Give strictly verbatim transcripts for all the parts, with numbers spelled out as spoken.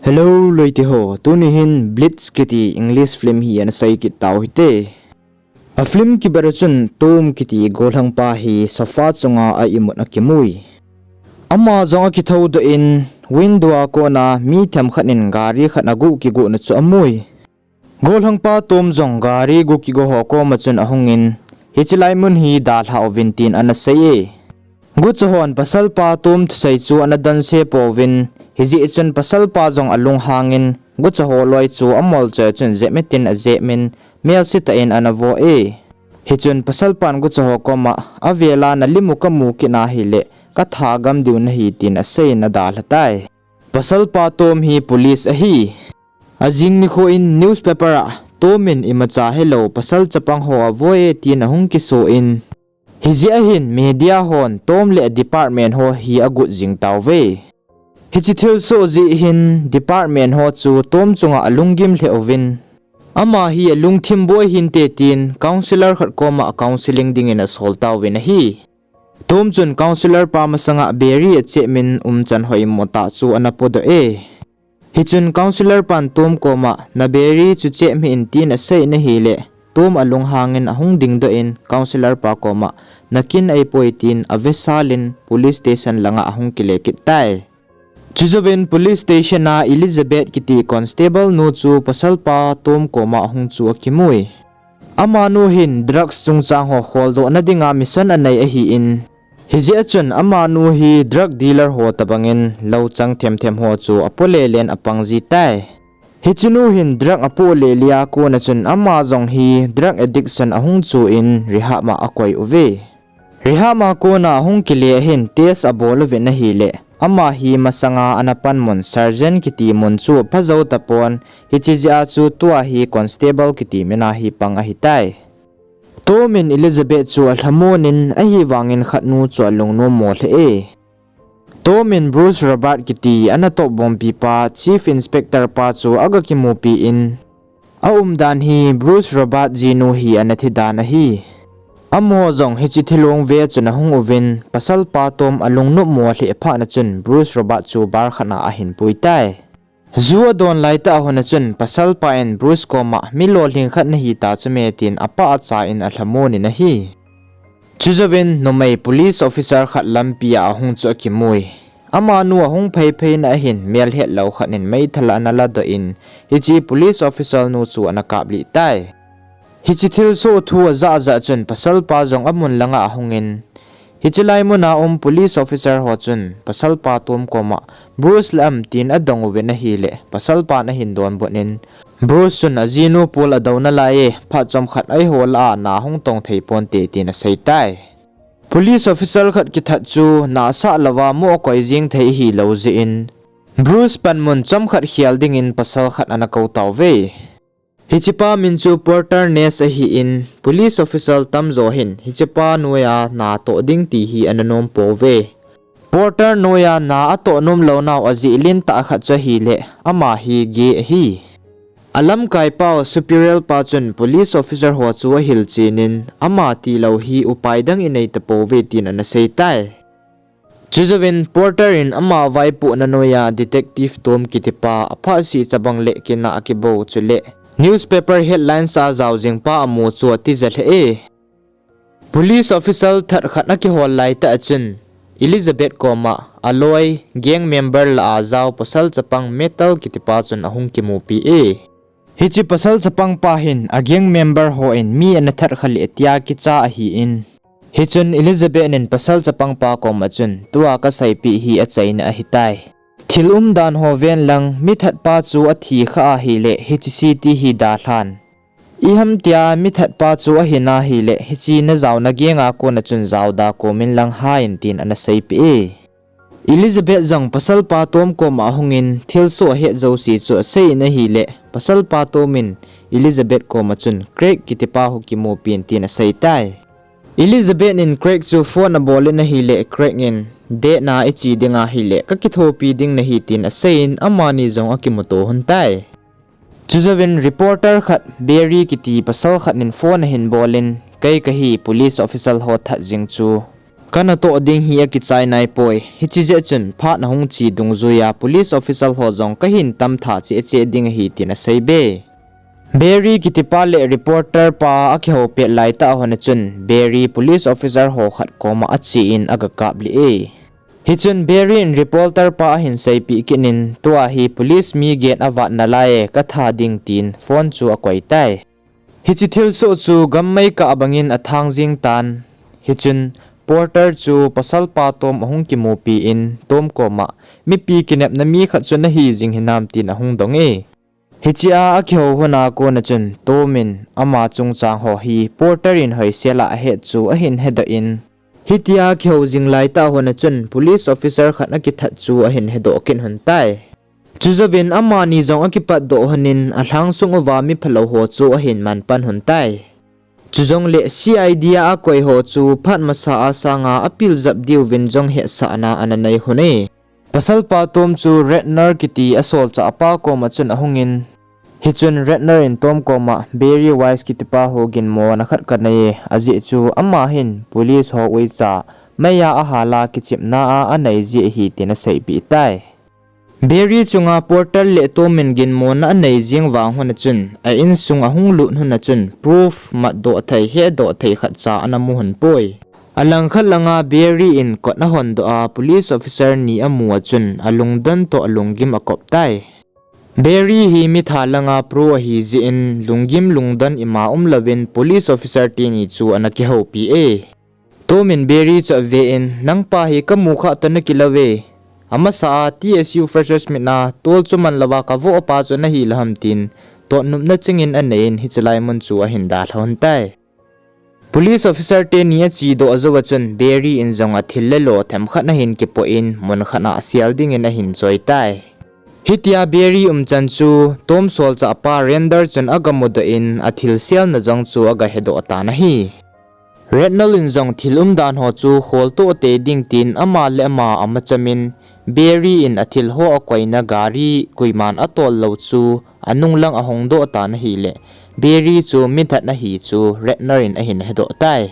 Hello loite ho, tuni hin Blitz kiti English film hi ana sei kit tau hite. A film kiber a chun Tom kiti golhangpa hi sofa chunga a imut a kimui. Ama jong akithoudoh in window a kona mi themkhat in gari khat aguh kiguhna chu amui. Golhangpa Tom jong gari guh kiguh ho koma chun ahungin, hiche lai mun hi dalha uvin tin ana sei e. Gucha hon pasalpa Tom thusei chu ana donse pouvin, hijeh chun pasalpa jong alunghangin, gucha ho loi chu amolchoi chun jep e tin ajep in, melse tah in ana vo e. Hichun pasalpan gucha ho koma, avela nalim u kamu kit na hile, katha gam diu nahi tin aseiyin adalha tai. Pasalpa Tom hi police ahi. Ajing nikho in newspaper a, Tom in imacha helou pasal chapang ho avoi e tin ahung kiso in, hijeh a hin media hon Tom le department ho hi agut jing tauve. Hiche thilsoh jeh hin department ho chu Tom chunga alunggim lheh uvin, ama hi alungthim boi hinte tin counsellor khat koma counselling dingin asol tauvin ahi. Tom chun counsellor pa masanga beri achep in umchan hoimo tah chu ana podoh e. Hichun counsellor pan Tom koma, na beri chu chep hih in tin asei in ahile, Tom alunghangin ahung dingdoh in counsellor pa koma, nakin ahipoi tin avesalin police station langa ahung kile kit tai. Chujouvin police station a Elizabeth kiti constable nu chu pasalpa Tom koma ahung chu akimui. Amanu hin drugs chungchang ho kholdohna dinga mission anei ahin, hijeh a chun amanu hi drug dealer ho tobangin louchang themthem ho chu apo lelen apang ji tai. Hichenu hin drug apoh lele a kona chun ama jong hi drug addiction ahung chu in rehab a akoi uve. Rehab a kona ahung kile ahin test abol uvin ahile, ama hi masanga ana panmun Sergeant kiti mun chu aphajou tapon, hiche jeh a chu tua hi constable kiti mina hi pang ahitai. Tom in Elizabeth chu alhamon in ahivangin khatnu chu alungnommo lheh e. Tom in Bruce Robert kiti anatoh bompipa Chief Inspector pa chu aga kimupi in, aumdan hi Bruce Robert jinu hi ana thi dan ahi. Amaho jong hiche thilong ve chun ahung uvin, pasalpa Tom alungnopmo lheh phatna chun Bruce Robert chu bar khat a ahin pui tai. Ju adon laitah a hon a chun pasalpa in Bruce koma mi lolhing khat nahi ta chu me tin apah acha in alhamon in ahi. Chujouvin numei police officer khat lampi a ahung chu akimui. Amanu ahung pheiphei na ahin melhetlou khat in meithal ana ladoh in, hiche police officer nu chu ana kaplih tai. Hiche thilsoh thu ajah ajah chun pasalpa jong amun langa ahungin, hiche lai muna um police officer ho chun pasalpa Tom koma, Bruce la am tin adong uvin ahile, pasalpan ahin donbut in, Bruce chun ajinu pol adou nalai e, phat chomkhat eiho lah a na hung tong thei ponte tin asei tai. Police officer khat kithat chu nasah louva mo akoi jeng thei ahilou jeh in, Bruce panmun chomkhat khel dingin pasal khat ana kou tauve. Hichepa min chu Porter Nash ahin, police officer tamjo hin hichepa noiya natoh ding ti hi ana nom pouve. Porter noiya na atoh nom lounau ajeh lentah khat chu ahile, ama hi gay ahi. Alamkaipau Superior pa chun police officer ho chu ahilchen in, ama tilou hi upai dang inei tapouve tin ana sei tai. Chujouvin Porter in ama vaipohna noiya Detective Tom kitipa aphatseh tobang le kinah kibou chule newspaper headlines a jao jingpa amu chu atija lheh e. Police officer that khat akihol laitah a chun Elizabeth koma aloi gang member lah a jao pasal chapang Metal kitipa chun ahung kimupi e. Hiche pasal chapangpa hin a gang member hon mi ana thatkha leh tia kicha ahin, hichun Elizabeth in pasal chapangpa koma chun tua kaseipeh hi achaina ahitai. Thil umdan ho ven lang, mithatpa chu athi kha ahile hiche city hi dalhan, iham tia mithatpa chu ahina hile hiche najaona gang a kona chun jaoda komin lang haiin tin ana seipeh e. Elizabeth jong pasalpa Tom koma ahungin thilsoh ahet jouse chu aseiyin ahile, pasalpa Tom in Elizabeth koma chun Craig kitipa ho kimupin tin aseitai. Elizabeth in Craig chu phone abolin ahile, Craig in, date na iche ding ahile kakithopi ding nahi tin aseiyin amani jong akimuto lhon tai. Chujouvin reporter khat Barry kiti pasal khat in phone ahin bolin, kei kahi police officer ho that jing chu Kana toh ding hi akichai naipoi. Hiche jeh chun phat ahung che dungjuiya police officer ho jong kahin tamtha cheh cheh ding ahi tin aseibe. Barry kitipa le reporter pa akihou pet laitah hon a chun Barry police officer ho khat koma ache in agakap lih e. Hichun Barry in reporter pa ahin seipeh kit in tua hi police mi gate avat nalai e katha ding tin phone chu akoi tai. Hiche thilsoh chu gam meikah bangin athang jeng tan. Hichun Porter chu pasalpa Tom ahung kimupi in Tom koma mipi kinepna mi khat chu nahi jing hinam tin ahung dong e. Hichea akihou hon a kona chun Tom in ama chungchang ho hi Porter in hoisel a ahet chu ahin hedoh in, hitia kihou jing laitah hon a chun police officer khat akithat chu ahin hedoh kit hon tai. Chujouvin amani jong akipatdoh hon in alhangsung uva miphalou ho chu ahin manpan hon tai. Chujongle C I D a akoi ho chu phat masa a sanga apiljap diuvin jong hetsahna ana nei hon e. Pasalpa Tom chu Redner kiti asolchah pa koma chun ahungin, hichun Redner in Tom koma Barry Weiss kitipa ho ginmona khat kanei e, ajeh chu ama hin police ho uicha meiya ahal a kichepna a anei jeh ahi tin aseipeh tai. Barry chunga Porter le Tom in ginmona anei jeng vang hon a chun, a insung ahung lut hon a chun proof matdoh thei, hedoh thei khatcha ana mu hon poi. Alangkhat langa Barry in kot ahondoh a police officer ni amu a chun alungdon toh lunggim akop tai. Barry hi mitha langa pro ahi jeh in lunggim lungdon ima umlouvin police officer teni chu ana kihoupi e. Tom in Barry chu ave in, nangpa hi kamu khah toh nakilou ve. Amasa a T S U Freshers' Meet a tol chu manlouva kavoh pa chu nahi lou ham tin, totnopna chingin anei in hiche lai mun chu ahin dalha hon tai. Police officer teni achedoh jouva chun Barry in jong athil le lo themkhat ahin kipoh in mun khat a asel dingin ahin choi tai. Hitia Barry umchan chu Tom solchah pa Redner chun agamudoh in athil selna jong chu agahedoh tan ahi. Redner in jong thil umdan ho chu kholtoh tei ding tin ama le ama amachamin Barry in athil ho akoina gari koiman atol lou chu anunglang ahongdoh tan ahile Barry chu mithat ahi chu Redner in ahin hedoh tai.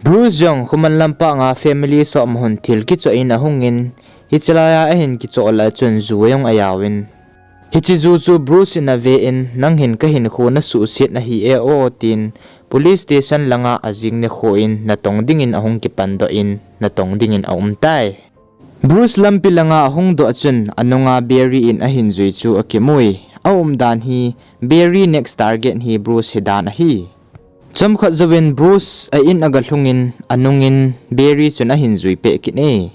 Bruce jong khuman lampanga family som'a hung thil kichoh in ahungin, hiche laiya ahin kichoh lah chun ju jong ajaovin. Hiche ju chu Bruce in ave in, nang hin kahinkho nasuhset ahi e o, tin police station langa ajing nikho in natong dingin ahung kipandoh in, natong dingin aumtai. Bruce lampi langa ahungdoh chun anunga Barry in ahin jui chu akimui. Aumdan hi Barry next target hi Bruce hidan ahi. Chomkhat jouvin Bruce a in agalhungin, anungin Barry chun ahin juipeh kit e.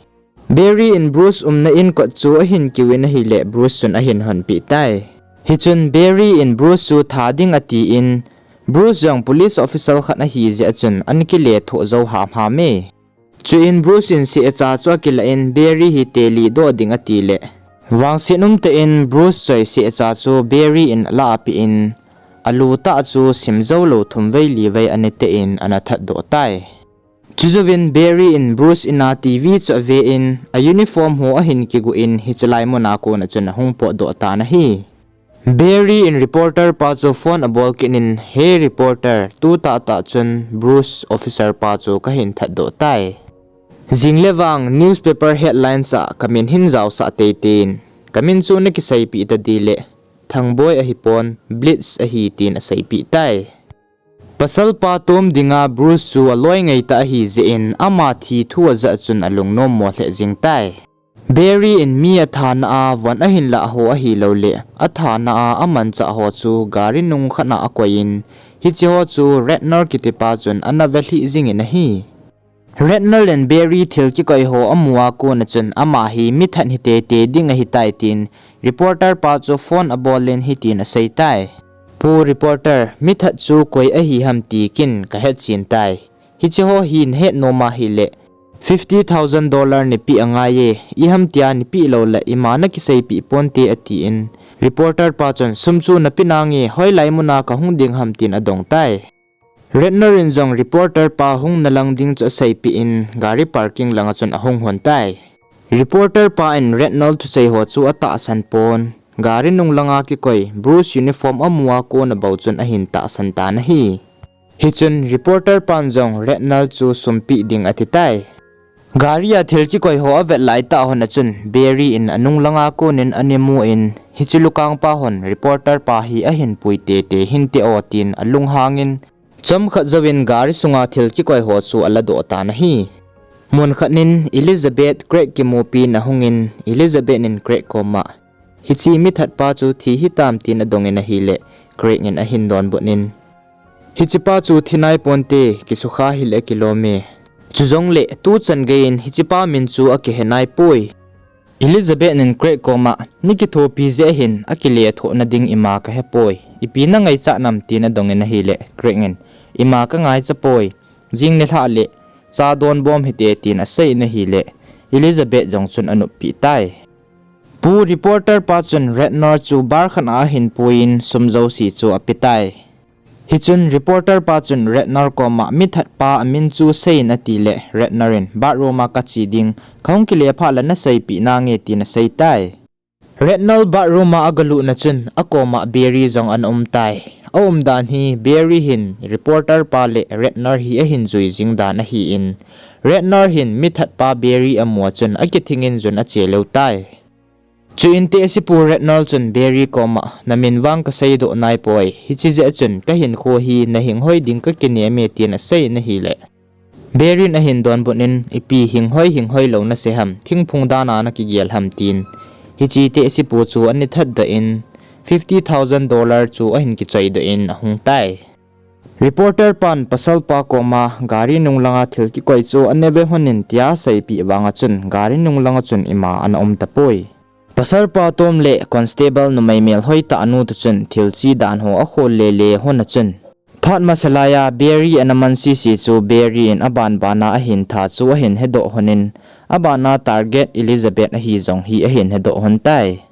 Barry in Bruce umna in kot chu ahin kiuvin ahile Bruce chun ahin honpeh tai. Hichun Barry in Bruce chu tha ding atin, Bruce jong police officer khat ahijeh a chun ana kilethoh jou hamham e. Chuin Bruce in secha chu akilah in Barry hi telihdoh ding atile, vangset umtah in Bruce choi secha chu Barry in alah peh in, alutah chu simjoulou thumvei livei anitah in ana thatdoh tai. Chujouvin Barry in Bruce in'a T V chu ave in, a uniform ho ahin kigu in hiche lai muna kona chun ahung potdoh tan ahi. Barry in reporter pa chu phone abol kit in, he reporter, tutahtah chun Bruce officer pa chu kahin thatdoh tai. Jing le vang newspaper headlines a kamin hin jaosah teitei in, kamin chu nakiseipeh tadih le, Thangboi ahipon, Blitz ahi tin aseipeh tai. Pasalpa Tom dinga Bruce chu aloi ngaitah ahijeh in ama thi thu ajah chun alungnommo lheh jing tai. Barry in mi athana a von ahin lah ho ahilouleh, athana a amanchah ho chu gari nung khat a akoiyin, hicheho chu Redner kitipa chun ana velhih jingin ahi. Redner in Barry thil kikoi ho amu a kona chun ama hi mithat hiteitei ding ahitai tin reporter pa chu phone abol in hitin aseitai. Pu reporter, mithat chu koi ahiham ti kin kahetchen tai. Hicheho hi nahet nom ahile, fifty thousand dollar neipeh angaiye, iham tia neipeh louleh ima nakiseipeh ponte atin, reporter pa chun sum chu napeh nange, hoilai muna kahung ding ham tin adong tai. Redner in jong reporter pa hungna lang ding chu aseipeh in gari parking langa chun ahung hon tai. Reporter pa in Redner thusei ho chu atahsan pon, gari nung langa kikoi Bruce uniform amu a kona bou chun ahin tahsan tan ahi. Hichun reporter pan jong Redner chu sumpeh ding atitai. Gari a thil kikoi ho avet laitah hon a chun Barry in anung langa konin ana mu in, hiche lukangpa hon reporter pa hi ahin pui tete hinte o tin alunghangin, chomkhat jouvin gari sunga thil kikoi ho chu aladoh tan ahi. Mun khat nin Elizabeth Craig kimupi in ahungin, Elizabeth in Craig koma, hiche mithatpa chu thi hitam tin adongin ahile, Craig in ahin donbut in, hichepa chu thi naiponte, kisukha hile akilome. Chujongle tuchan geiyin hichepa min chu akihe naipoi. Elizabeth in Craig koma, nakithopi jeh ahin, akilethohna ding ima kahepoi. Ipi nangaichat nam tin adongin ahile, Craig in, ima kangaichapoi. Jing nilhah le cha donbom hite tin aseiyin ahile, Elizabeth jong chun anoppeh tai. Pu reporter pa chun Rednor chu bar khat a ahin puiyin sum jouse chu apetai. Hichun reporter pa chun Rednor koma mithatpa amin chu seiyin atile, Rednor in bathroom a kache ding, kahung kile phat le naseipeh nange tin aseitai. Rednor bathroom a agalutna chun akoma Barry jong ana umtai. Aumdan hi Barry hin reporter pa le Rednor hi ahin jui jing dan ahin, Rednor hin mithatpa Barry amu a chun akithingin jun ache leu tai. Chuin tehsepu Rednor chun Barry koma, namin vang kaseidoh naipoi, hiche jeh chun kahinkho hi nahinghoi ding kakineme tin aseiyin ahile, Barry in ahin donbut in, ipi hinghoi hinghoi lou nasei ham, thingphung dan a nakigel ham tin, hiche tehsepu chu ana thatdoh in, fifty thousand dollar chu ahin kichoidoh in ahungtai. Reporter pan pasalpa koma gari nung langa thil kikoi chu ana ve lhonin tia aseipeh vanga chun gari nung langa chun ima ana umtapoi. Pasalpa Tom le constable numei melhoitah nu toh chun thil che dan ho akhol lele lhon a chun, phat masa laiya Barry ana man sese chu Barry in abanbana ahin tha chu ahin hedoh lhonin, abana target Elizabeth ahi jong hi ahin hedoh lhon tai.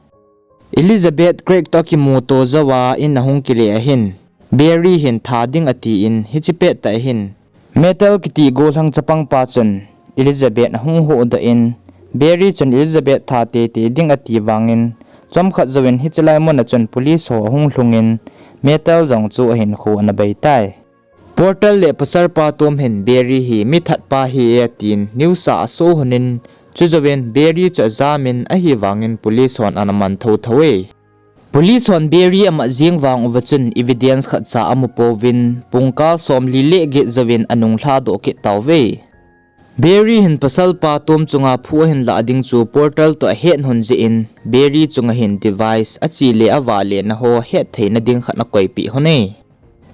Elizabeth Craig toh akimuto jouva in ahung kile ahin, Barry hin tha ding atin, hiche pettah hin metal kiti gollhang chapangpa chun Elizabeth ahung huhdoh in, Barry chun Elizabeth tha teitei ding ati vangin, chomkhat jouvin hiche lai muna chun police ho ahung lhungin, metal jong chu ahinkho ana beitai. Porter le pasalpa Tom hin Barry hi mithatpa ahi e tin news a aso lhonin, chujouvin Barry chu ajamin ahivangin police hon ana man thouthou e. Police hon Barry amat jeng vang uva chun evidence khatcha amu pouvin, pungkal somli le get jouvin anung lhadoh kit tauve. Barry hin pasalpa Tom chunga phu ahin lah ding chu Porter toh ahet lhon jeh in, Barry chunga hin device, ache le avale na ho hettheina ding khat akoipeh lhon e.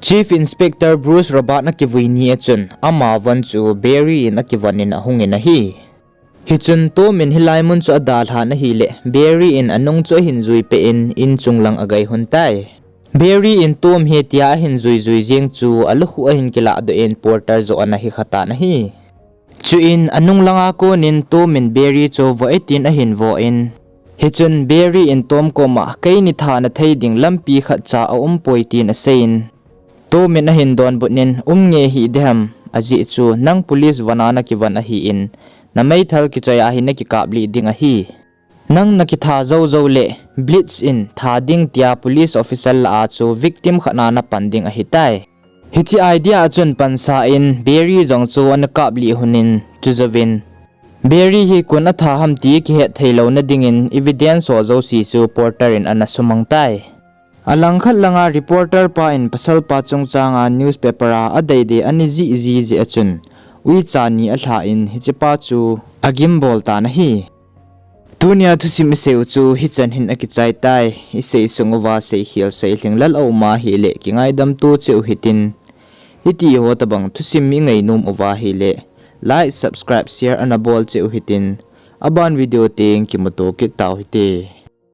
Chief Inspector Bruce Robert akivui ni a chun, amavon chu Barry in akivonin ahungin ahi. Hichun Tom in hilai mun chu adalhan ahile, Barry in anung chu ahin juipeh in, inchung lang agai lhon tai. Barry in Tom hi tia ahin juijui jeng chu alukhuh ahin kilahdoh in Porter joh ana hikhatan ahi. Chuin anung langa konin Tom in Barry chu vo e tin ahin vo in, hichun Barry in Tom koma, keini tha nathei ding lampi khatcha aumpoi tin aseiyin, Tom in ahin donbut in, um nge hih ding ham, ajeh chu nang police vona nakivon ahin, nameithal kichoi a hi nakikaplih ding ahi. Nang nakitha joujou le, blitz in tha ding tia police officer lah a chu victim khat na napan ding ahitai. Hiche idea a chun pansa in Barry jong chu ana kaplih lhonin, chujouvin Barry hi koin atha ham ti kihet theilouna dingin evidence ho jouse chu Porter in ana sumang tai. Alangkhat langa reporter pa in pasalpa chungchanga newspaper a adeidei ana jih jiji jeh a chun, uicha ni alhan hichepa chu agimbol tan ahi. Tunia thusim isei u chu hichan hin akichai tai. Isei sung uva seikhel seilhing lal aum ahile kingaidam to cheh u hitin, hitiho tobang thusim ingainom uva ahile like, subscribe, share ana bol cheh u hitin, aban video teng kimuto kit tau hite.